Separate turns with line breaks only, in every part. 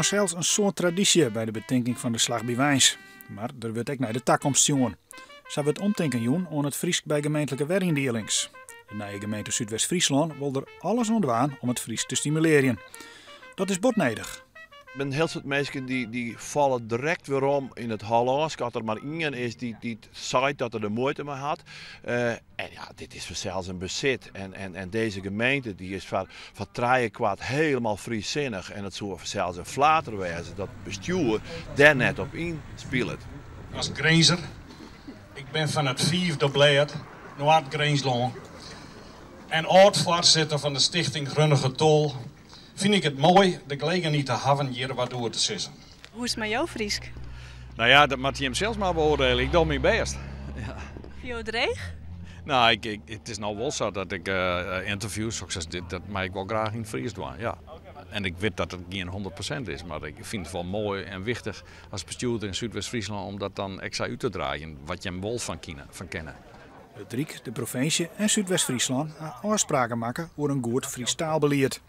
fansels in soad tradysje by de betinking fan de Slach by Wyns. Mar der wurdt ek nei de takomst sjoen. Sa wurdt omtinken jûn oan it Frysk by gemeentlike weryndielings. De nije gemeente Súdwest-Fryslân wol der alles oan dwaan om it Frysk te stimulearjen. Dat is bot nedich.
Der binne in hiel soad minsken dy't falle direkt werom yn it Hollânsk as der mar ien is dy't seit dat er der muoite mei hat. En ja, dit is fansels in besit en dizze gemeente dy is foar trijekwart hielendal Fryssinnich en it soe fansels in flater wêze dat it bestjoer dêr net op ynspilet.
As Grinzer, ik bin fan it fiifde blêd, Noard-Grinslân, en âld-foarsitter fan de Stichting Grunneger Toal, fyn ik it moai de gelegenheid te hawwen hjir wat oer te sizzen.
Hoe is it mei jo Frysk?
No ja, dat moat jim sels mar beoardielje. Ik doch myn bêst. Ja.
Fine jo it dreech?
No, ik, ik, it is no wol sa dat ik ynterviews, soks as dit, dat mei ik wol graach yn it Frysk dwaan, ja. En ik wit dat it gjin 100% is, mar ik fyn it wol moai en wichtich as bestjoerder yn Súdwest-Fryslân om dat dan ek sa út te dragen, wat jim wol fan kenne.
It Ryk, de provinsje en Súdwest-Fryslân ha ôfspraken makke oer in goed Frysk taalbelied.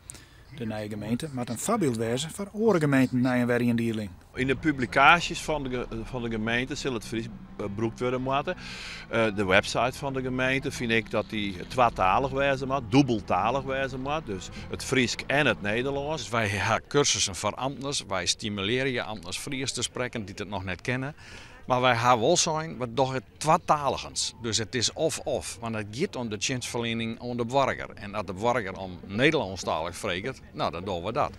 De nije gemeente moat in foarbyld wêze foar oare gemeenten nei in weryndieling.
Yn de publikaasjes fan de gemeente sil it Frysk brûkt wurde moatte. De website fan de gemeente fyn ik dat dy twatalich wêze moat, dûbeltalich wêze moat, dus it Frysk en it Nederlânsk.
Wy ha kursussen foar amtners, wy stimulearje amtners Frysk te sprekken dy't it noch net kenne. Mar wy ha wol sein, we dogge it twataligens. Dus it is of-of, want it giet om de tsjinstferliening oan de boarger. En as de boarger om Nederlânsktalich freget, no dan dogge we dat.